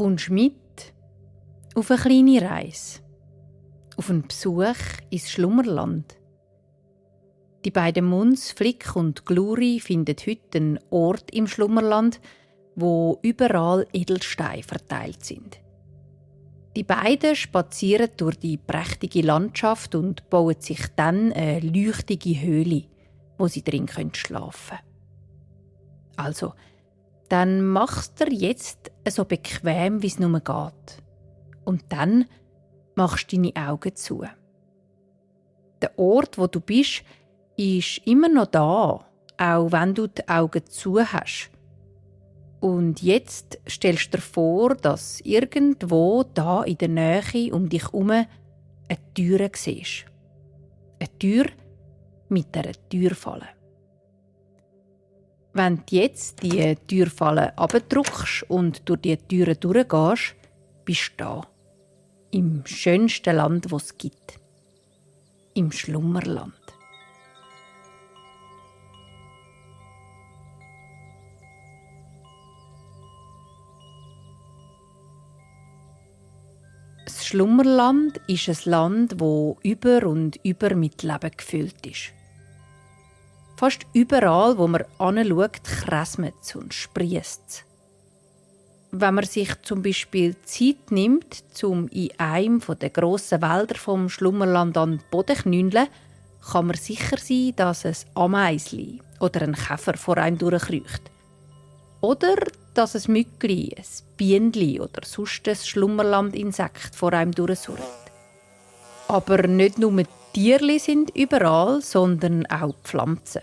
kommst mit auf eine kleine Reise, auf einen Besuch ins Schlummerland. Die beiden Muns, Flick und Gluri, finden heute einen Ort im Schlummerland, wo überall Edelsteine verteilt sind. Die beiden spazieren durch die prächtige Landschaft und bauen sich dann eine leuchtige Höhle, wo sie drin schlafen können. Also, dann machst du dir jetzt so bequem, wie es nur geht. Und dann machst du deine Augen zu. Der Ort, wo du bist, ist immer noch da, auch wenn du die Augen zu hast. Und jetzt stellst du dir vor, dass irgendwo da in der Nähe um dich herum eine Tür siehst. Eine Tür mit einer Türfalle. Wenn du jetzt die Türfalle abdrückst und durch die Türen durchgehst, bist du da. Im schönsten Land, das es gibt. Im Schlummerland. Das Schlummerland ist ein Land, das über und über mit Leben gefüllt ist. Fast überall, wo man hinschaut, kräsmet es und sprießt. Wenn man sich zum Beispiel Zeit nimmt, um in einem der grossen Wälder vom Schlummerland an den Boden zu knündeln, kann man sicher sein, dass ein Ameisli oder ein Käfer vor einem durchkriecht. Oder dass ein Mückli, ein Bienenli oder sonst ein Schlummerland-Insekt vor einem durchsurrt. Aber nicht nur die Tierli sind überall, sondern auch die Pflanzen.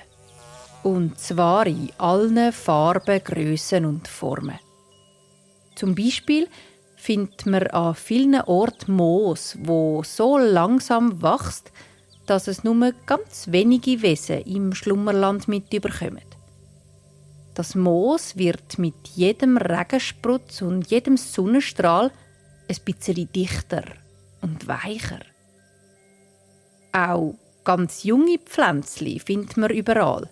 Und zwar in allen Farben, Grössen und Formen. Zum Beispiel findet man an vielen Orten Moos, wo so langsam wächst, dass es nur ganz wenige Wesen im Schlummerland mitbekommen. Das Moos wird mit jedem Regensprutz und jedem Sonnenstrahl ein bisschen dichter und weicher. Auch ganz junge Pflänzchen findet man überall.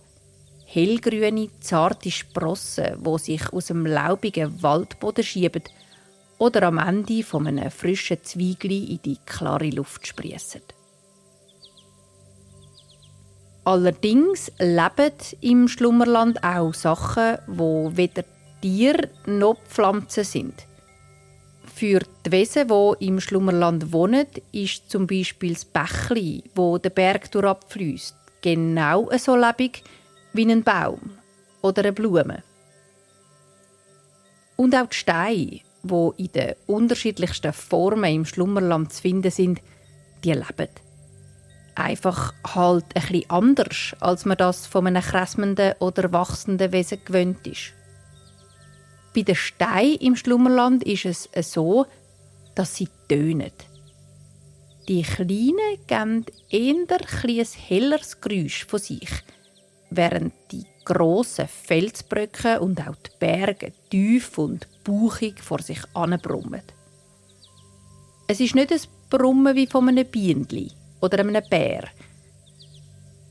Hellgrüne, zarte Sprossen, die sich aus dem laubigen Waldboden schieben oder am Ende von einem frischen Zweigli in die klare Luft sprießen. Allerdings leben im Schlummerland auch Sachen, die weder Tiere noch Pflanzen sind. Für die Wesen, die im Schlummerland wohnen, ist zum Beispiel das Bächli, wo der Berg durchfliesst, genau so lebendig wie ein Baum oder eine Blume. Und auch die Steine, die in den unterschiedlichsten Formen im Schlummerland zu finden sind, die leben. Einfach halt ein bisschen anders, als man das von einem kräsmenden oder wachsenden Wesen gewöhnt ist. Bei den Steinen im Schlummerland ist es so, dass sie tönen. Die Kleinen geben eher ein helleres Geräusch von sich, während die grossen Felsbröcke und auch die Berge tief und bauchig vor sich anbrummen. Es ist nicht ein Brummen wie von einem Bienenli oder einem Bär.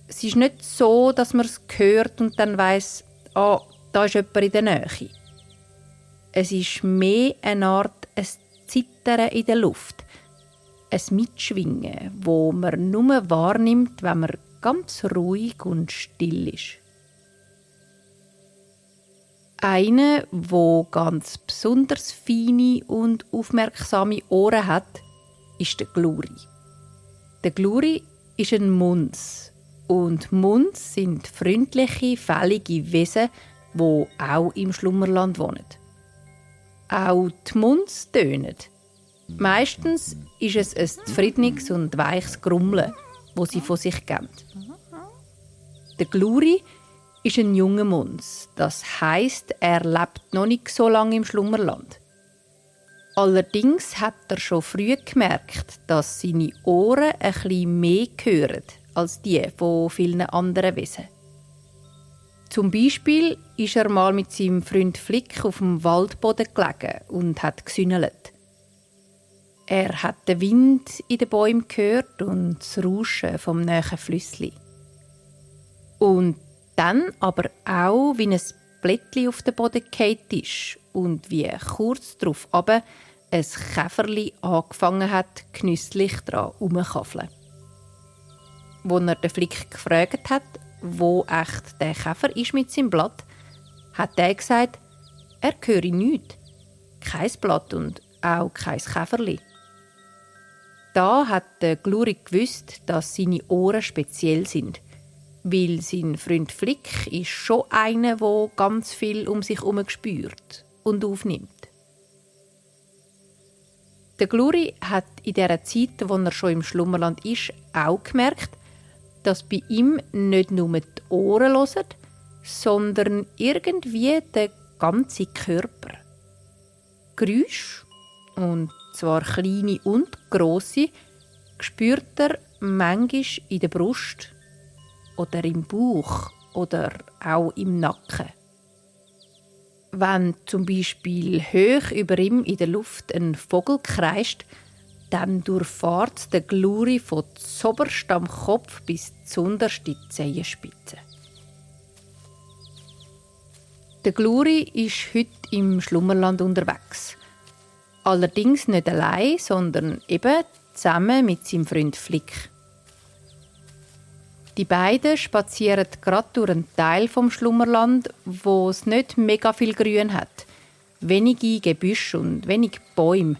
Es ist nicht so, dass man es hört und dann weiss, da ist jemand in der Nähe. Es ist mehr eine Art ein Zittern in der Luft, ein Mitschwingen, wo man nur wahrnimmt, wenn man ganz ruhig und still ist. Einer, der ganz besonders feine und aufmerksame Ohren hat, ist der Gluri. Der Gluri ist ein Muns. Und Muns sind freundliche, fällige Wesen, die auch im Schlummerland wohnen. Auch die Muns tönen. Meistens ist es ein zufriedenes und weiches Grummeln, das sie von sich geben. Der Gluri ist ein junger Muns. Das heisst, er lebt noch nicht so lange im Schlummerland. Allerdings hat er schon früh gemerkt, dass seine Ohren ein bisschen mehr hören als die von vielen anderen Wesen. Zum Beispiel ist er mal mit seinem Freund Flick auf dem Waldboden gelegen und hat gesühnelt. Er hat den Wind in den Bäumen gehört und das Rauschen vom nahen Flüssli. Und dann aber auch, wie ein Blättchen auf den Boden gefallen ist und wie kurz darauf ein Käferli angefangen hat, genüsslich daran herumzukaffeln. Als er den Flick gefragt hat, wo echt der Käfer ist mit seinem Blatt, hat er gesagt, er höre nichts. Kein Blatt und auch kein Käferli. Da hat der Gluri gewusst, dass seine Ohren speziell sind. Weil sein Freund Flick ist schon einer, der ganz viel um sich herum spürt und aufnimmt. Der Gluri hat in dieser Zeit, in der er schon im Schlummerland ist, auch gemerkt, dass bei ihm nicht nur die Ohren hören, sondern irgendwie der ganze Körper. Geräusche, und zwar kleine und grosse, spürt er manchmal in der Brust oder im Bauch oder auch im Nacken. Wenn zum Beispiel hoch über ihm in der Luft ein Vogel kreischt, dann durchfährt der Gluri von zoberst am Kopf bis zunderst die Zehenspitze. Der Gluri ist heute im Schlummerland unterwegs. Allerdings nicht allein, sondern eben zusammen mit seinem Freund Flick. Die beiden spazieren gerade durch einen Teil vom Schlummerland, wo es nicht mega viel Grün hat. Wenige Gebüsche und wenig Bäume,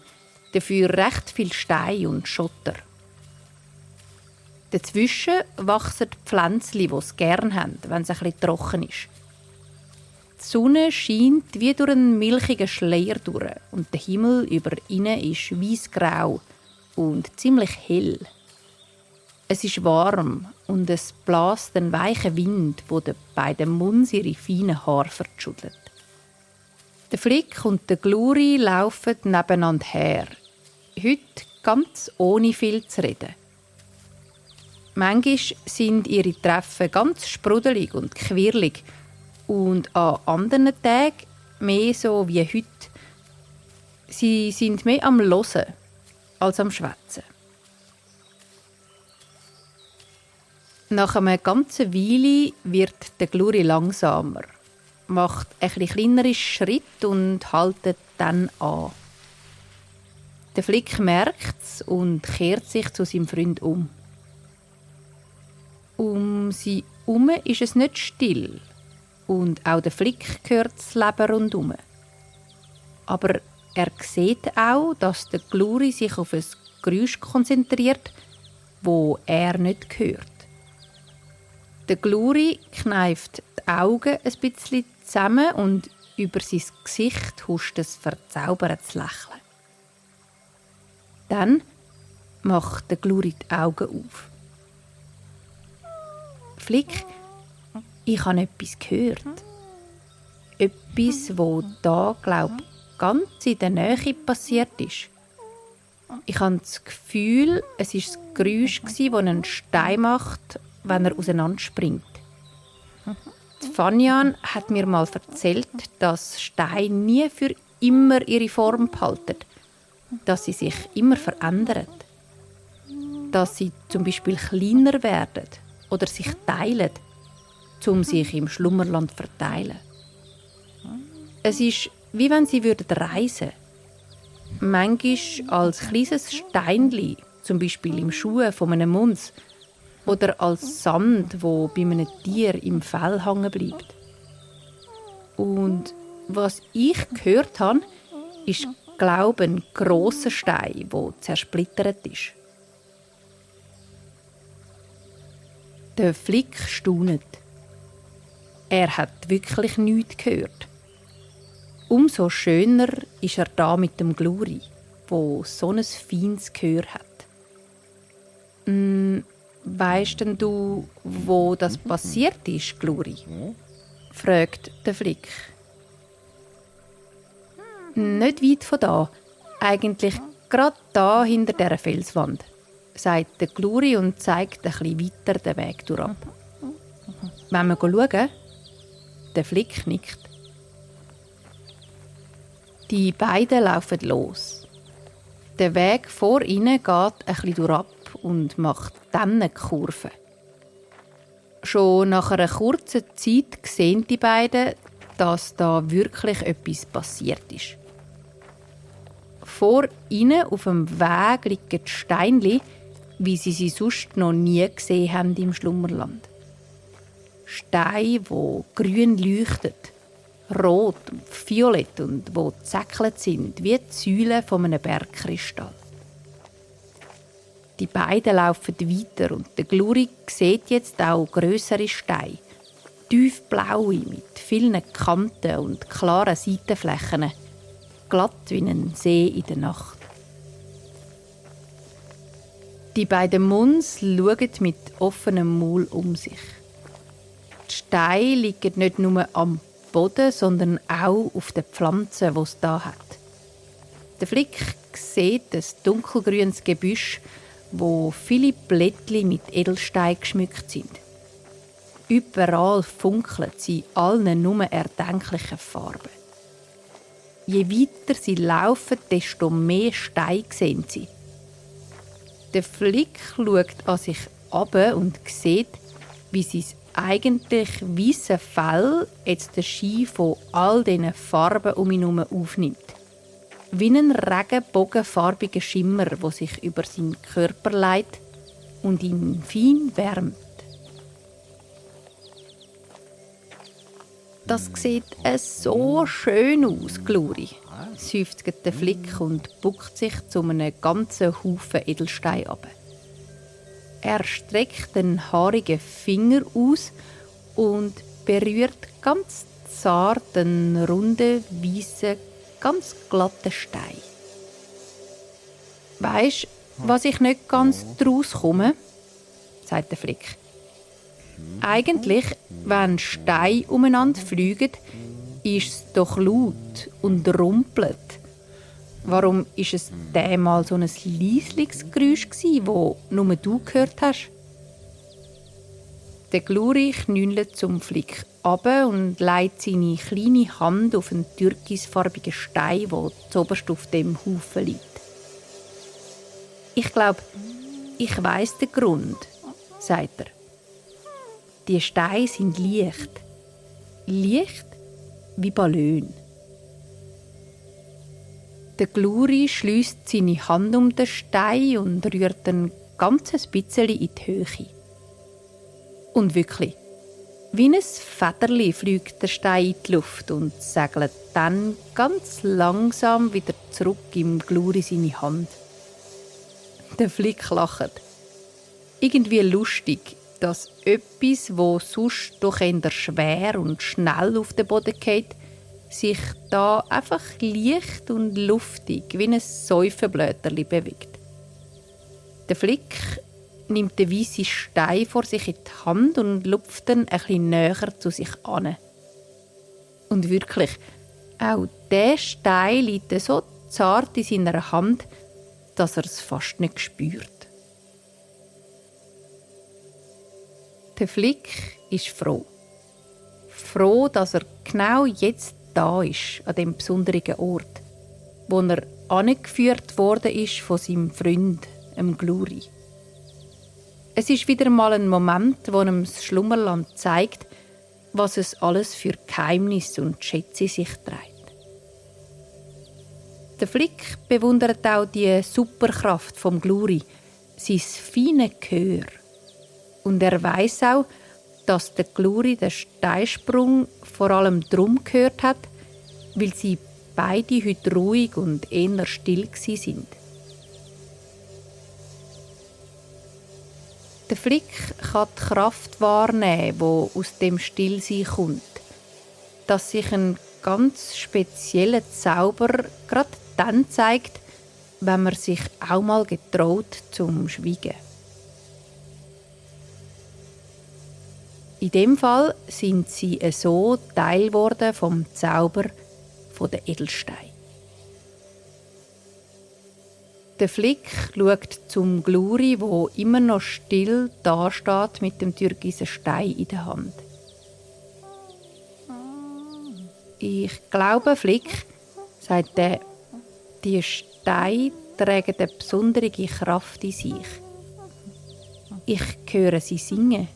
dafür recht viel Stein und Schotter. Dazwischen wachsen Pflänzchen, die es gerne haben, wenn es ein bisschen trocken ist. Die Sonne scheint wie durch einen milchigen Schleier durch und der Himmel über ihnen ist weissgrau und ziemlich hell. Es ist warm und es bläst ein weicher Wind, der den beiden Muns ihre feinen Haare verschüttelt. Der Flick und der Gluri laufen nebeneinander her. Heute ganz ohne viel zu reden. Manchmal sind ihre Treffen ganz sprudelig und quirlig und an anderen Tagen mehr so wie heute. Sie sind mehr am Hören als am Schwätzen. Nach einer ganzen Weile wird der Gluri langsamer, macht ein bisschen kleinere Schritte und haltet dann an. Der Flick merkt es und kehrt sich zu seinem Freund um. Um sie herum ist es nicht still und auch der Flick hört das Leben rundherum. Aber er sieht auch, dass der Gluri sich auf ein Geräusch konzentriert, wo er nicht hört. Der Gluri kneift die Augen ein bisschen zusammen und über sein Gesicht huscht ein verzaubertes Lächeln. Dann macht der Gluri die Augen auf. Flick, ich habe etwas gehört. Etwas, wo da, ganz in der Nähe passiert ist. Ich habe das Gefühl, es war das Geräusch, das einen Stein macht, wenn er auseinanderspringt. Die Fanian hat mir mal erzählt, dass Steine nie für immer ihre Form behalten, dass sie sich immer verändern, dass sie zum Beispiel kleiner werden oder sich teilen, um sich im Schlummerland zu verteilen. Es ist, wie wenn sie reisen würden. Manchmal als kleines Steinchen, zum Beispiel im Schuh von einem Muns, oder als Sand, wo bei einem Tier im Fell hängen bleibt. Und was ich gehört habe, ist, glaube ich, ein grosser Stein, der zersplittert ist. Der Flick staunet. Er hat wirklich nichts gehört. Umso schöner ist er da mit dem Gluri, wo so ein feines Gehör hat. Weisst denn du, wo das passiert ist, Gluri? Fragt der Flick. Nicht weit von da. Eigentlich gerade da hinter dieser Felswand, sagt der Gluri und zeigt ein bisschen weiter den Weg durchab. Wenn wir schauen? Der Flick nickt. Die beiden laufen los. Der Weg vor ihnen geht ein bisschen durchab und macht dann eine Kurve. Schon nach einer kurzen Zeit sehen die beiden, dass da wirklich etwas passiert ist. Vor ihnen auf dem Weg liegen die Steinchen, wie sie sonst noch nie gesehen haben im Schlummerland. Steine, die grün leuchten, rot und violett und die zäckelt sind, wie die Säulen von einem Bergkristall. Die beiden laufen weiter und der Gluri sieht jetzt auch grössere Steine, tiefblaue mit vielen Kanten und klaren Seitenflächen, glatt wie ein See in der Nacht. Die beiden Muns schauen mit offenem Maul um sich. Die Steine liegen nicht nur am Boden, sondern auch auf den Pflanzen, die es da hat. Der Flick sieht ein dunkelgrünes Gebüsch, wo viele Blättchen mit Edelsteinen geschmückt sind. Überall funkeln sie in allen nur erdenklichen Farben. Je weiter sie laufen, desto mehr Steine sehen sie. Der Flick schaut an sich runter und sieht, wie sein eigentlich weiße Fell jetzt den Schein von all diesen Farben um ihn herum aufnimmt. Wie ein regenbogenfarbiger Schimmer, der sich über seinen Körper legt und ihn fein wärmt. «Das sieht so schön aus, Gluri», seufzt der Flick und buckt sich zu einem ganzen Haufen Edelsteine ab. Er streckt den haarigen Finger aus und berührt ganz zart einen runden, weißen, ganz glatten Stein. «Weisst, was ich nicht ganz draus komme?» sagt der Flick. «Eigentlich, wenn Steine umeinander fliegen, ist es doch laut und rumpelt. Warum ist es mal so ein leisliches Geräusch gsi, wo nur du gehört hast?» Der Gluri knüllt zum Flick ab und legt seine kleine Hand auf einen türkisfarbigen Stein, der zuoberst auf dem Haufen liegt. «Ich glaube, ich weiss den Grund», sagt er. «Die Steine sind leicht. Leicht wie Ballon.» Der Gluri schliesst seine Hand um den Stein und rührt ein ganzes bisschen in die Höhe. Und wirklich, wie ein Federli fliegt der Stein in die Luft und segelt dann ganz langsam wieder zurück im Gluri seine Hand. Der Flick lacht. Irgendwie lustig, dass etwas, wo sonst doch eher schwer und schnell auf den Boden geht, sich da einfach leicht und luftig wie ein Säufenblätterli bewegt. Der Flick nimmt den weißen Stein vor sich in die Hand und lupft ihn ein bisschen näher zu sich an. Und wirklich, auch der Stein liegt so zart in seiner Hand, dass er es fast nicht spürt. Der Flick ist froh. Froh, dass er genau jetzt da ist, an dem besonderen Ort, wo er angeführt worden ist von seinem Freund, dem Gluri. Es ist wieder mal ein Moment, wo ihm das Schlummerland zeigt, was es alles für Geheimnisse und Schätze sich trägt. Der Flick bewundert auch die Superkraft vom Gluri, sein feines Gehör. Und er weiss auch, dass der Gluri den Steinsprung vor allem darum gehört hat, weil sie beide heute ruhig und eher still sind. Der Flick kann die Kraft wahrnehmen, die aus dem Stillsein kommt, dass sich ein ganz spezieller Zauber gerade dann zeigt, wenn man sich auch mal getraut zum Schweigen. In dem Fall sind sie so Teil geworden vom Zauber der Edelsteine. Der Flick schaut zum Gluri, wo immer noch still dasteht mit dem türkisen Stein in der Hand. «Ich glaube, Flick», sagt er, «die Steine tragen eine besondere Kraft in sich. Ich höre sie singen.»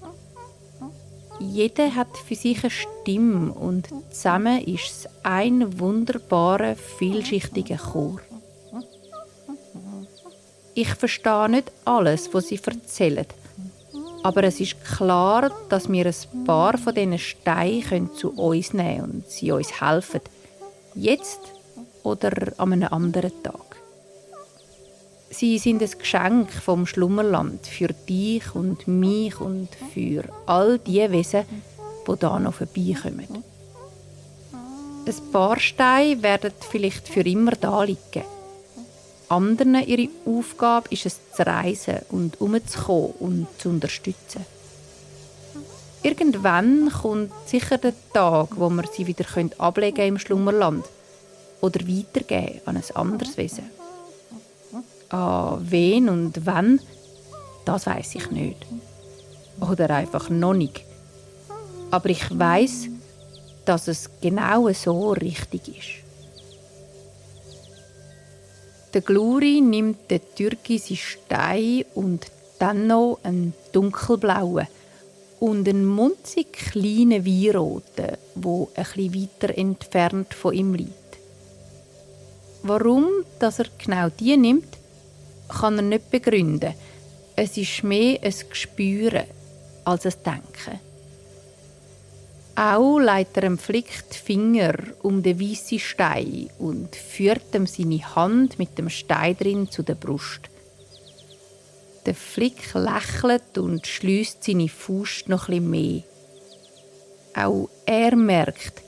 Jeder hat für sich eine Stimme und zusammen ist es ein wunderbarer, vielschichtiger Chor. Ich verstehe nicht alles, was sie erzählen, aber es ist klar, dass wir ein paar von diesen Steinen zu uns nehmen können und sie uns helfen. Jetzt oder an einem anderen Tag. Sie sind ein Geschenk vom Schlummerland für dich und mich und für all die Wesen, die hier noch vorbeikommen. Ein paar Steine werden vielleicht für immer da liegen. Anderen ihre Aufgabe ist es, zu reisen und umzukommen und zu unterstützen. Irgendwann kommt sicher der Tag, wo wir sie wieder ablegen können im Schlummerland oder weitergeben an ein anderes Wesen. An wen und wann, das weiss ich nicht. Oder einfach noch nicht. Aber ich weiss, dass es genau so richtig ist. Der Gluri nimmt den türkisen Stein und dann noch einen dunkelblauen und einen munzig kleinen Weinroten, der etwas weiter entfernt von ihm liegt. Warum dass er genau die nimmt, kann er nicht begründen. Es ist mehr ein Gespüren als ein Denken. Auch legt er dem Flick die Finger um den weißen Stein und führt ihm seine Hand mit dem Stein drin zu der Brust. Der Flick lächelt und schliesst seine Faust noch etwas mehr. Auch er merkt,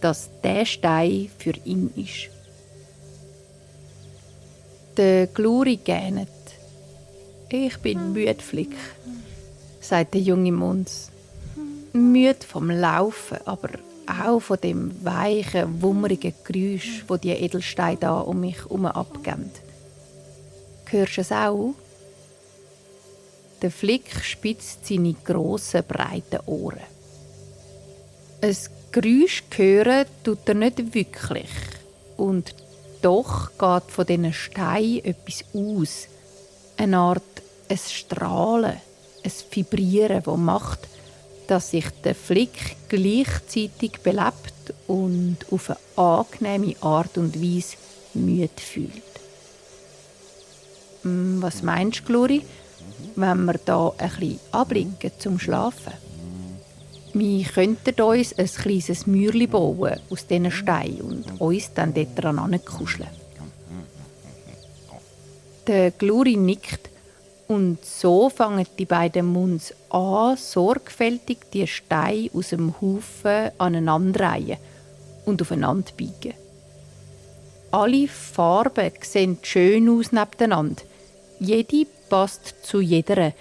dass der Stein für ihn ist. Der Gluri gähnet. «Ich bin müde, Flick», sagt der junge Mons. Müde vom Laufen, aber auch von dem weichen, wummerigen Geräusch, das die Edelsteine da um mich herum abgeben. Hörst du es auch? Der Flick spitzt seine grossen, breiten Ohren. Ein Geräusch hören tut er nicht wirklich. Und doch geht von diesen Steinen etwas aus. Eine Art ein Strahlen, ein Vibrieren, das macht, dass sich der Flick gleichzeitig belebt und auf eine angenehme Art und Weise müde fühlt. Was meinst du, Gluri, wenn wir da ein bisschen abliegen zum Schlafen? Wir könnten uns ein kleines Mäuerchen bauen aus diesen Steinen und uns dann dort dran kuscheln. Der Gluri nickt und so fangen die beiden Munds an, sorgfältig die Steine aus dem Haufen aneinanderreihen und aufeinander biegen. Alle Farben sehen schön aus nebeneinander. Jede passt zu jeder.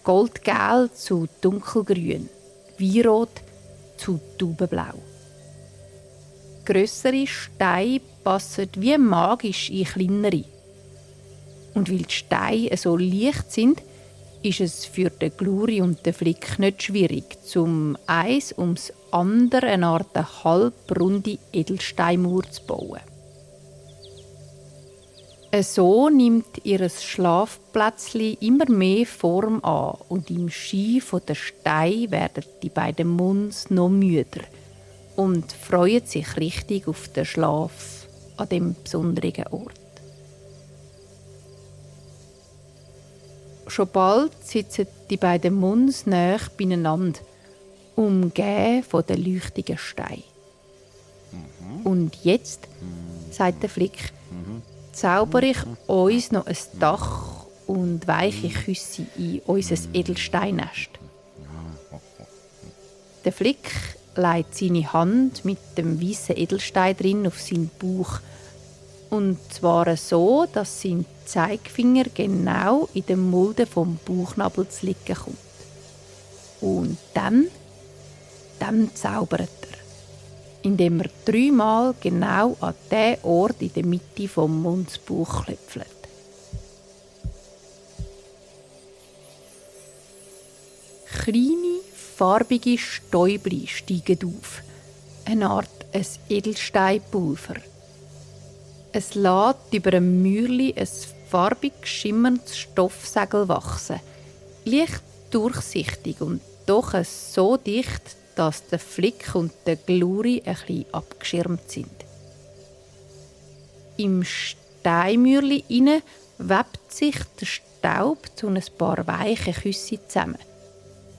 Goldgelb zu dunkelgrün. Weinrot zu taubenblau. Grössere Steine passen wie magisch in kleinere. Und weil die Steine so leicht sind, ist es für den Gluri und den Flick nicht schwierig, zum eins ums andere eine Art halbrunde Edelsteinmauer zu bauen. So nimmt ihr Schlafplätzchen immer mehr Form an und im Schein der Steine werden die beiden Munds noch müder und freuen sich richtig auf den Schlaf an dem besonderen Ort. Schon bald sitzen die beiden Munds nahe beieinander, umgeben von den leuchtigen Steinen. Und jetzt, sagt der Flick, zaubere ich uns noch ein Dach und weiche Küsse in unser Edelsteinnest. Der Flick legt seine Hand mit dem weißen Edelstein drin auf seinen Bauch. Und zwar so, dass sein Zeigefinger genau in dem Mulde vom Bauchnabel zu liegen kommt. Und dann zaubert er, indem er 3-mal genau an den Ort in der Mitte vom Mundsbauch klöpfelt. Kleine, farbige Stäubli steigen auf, eine Art ein Edelsteinpulver. Es lässt über einem Mäuerchen ein farbig schimmerndes Stoffsegel wachsen, leicht durchsichtig und doch so dicht, dass der Flick und der Gluri ein bisschen abgeschirmt sind. Im Steinmürli inne webt sich der Staub zu ein paar weichen Küsse zusammen.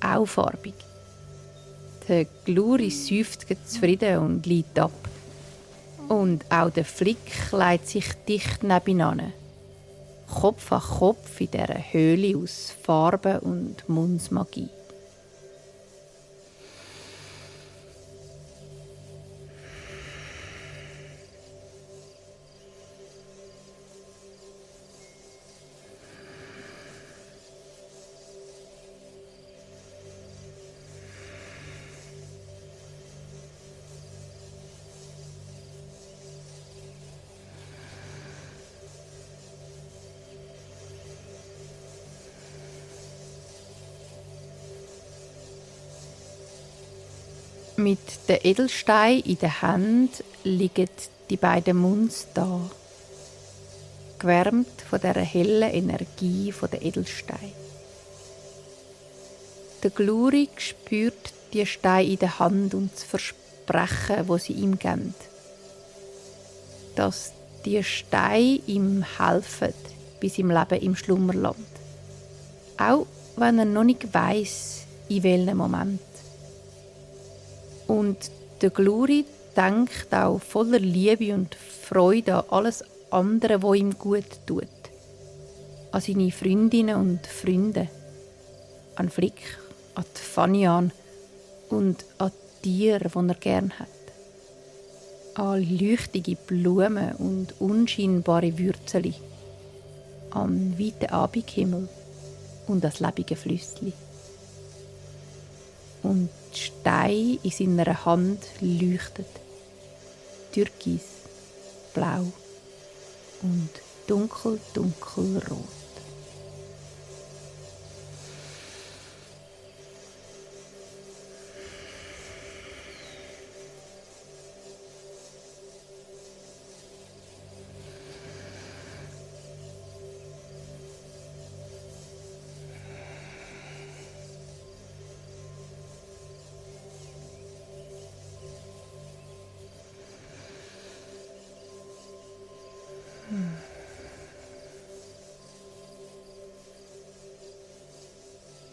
Auch farbig. Der Gluri säuft zufrieden und liegt ab. Und auch der Flick legt sich dicht nebenan. Kopf an Kopf in dieser Höhle aus Farben und Mundsmagie. Mit den Edelsteinen in den Händen liegen die beiden Munds da, gewärmt von dieser hellen Energie der Edelsteine. Der Gluri spürt die Steine in der Hand und das Versprechen, das sie ihm geben. Dass die Steine ihm helfen bei seinem Leben im Schlummerland. Auch wenn er noch nicht weiss, in welchem Moment. Und der Gluri denkt auch voller Liebe und Freude an alles andere, was ihm gut tut. An seine Freundinnen und Freunde, an Flick, an die Fanian und an die Tiere, die er gern hat. An leuchtige Blumen und unscheinbare Würzeli, an weiten Abendhimmel und an das lebige Flüssli. Und die Steine in seiner Hand leuchtet. Türkis, blau und dunkel, dunkelrot.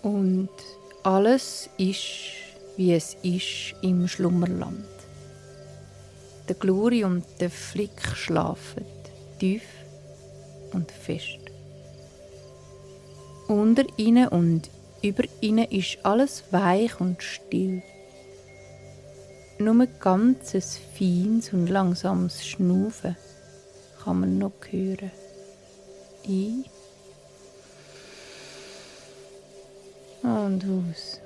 Und alles ist, wie es ist im Schlummerland. Der Gluri und der Flick schlafen tief und fest. Unter ihnen und über ihnen ist alles weich und still. Nur ganz ein feines und langsames Schnaufen kann man noch hören. Ein und aus.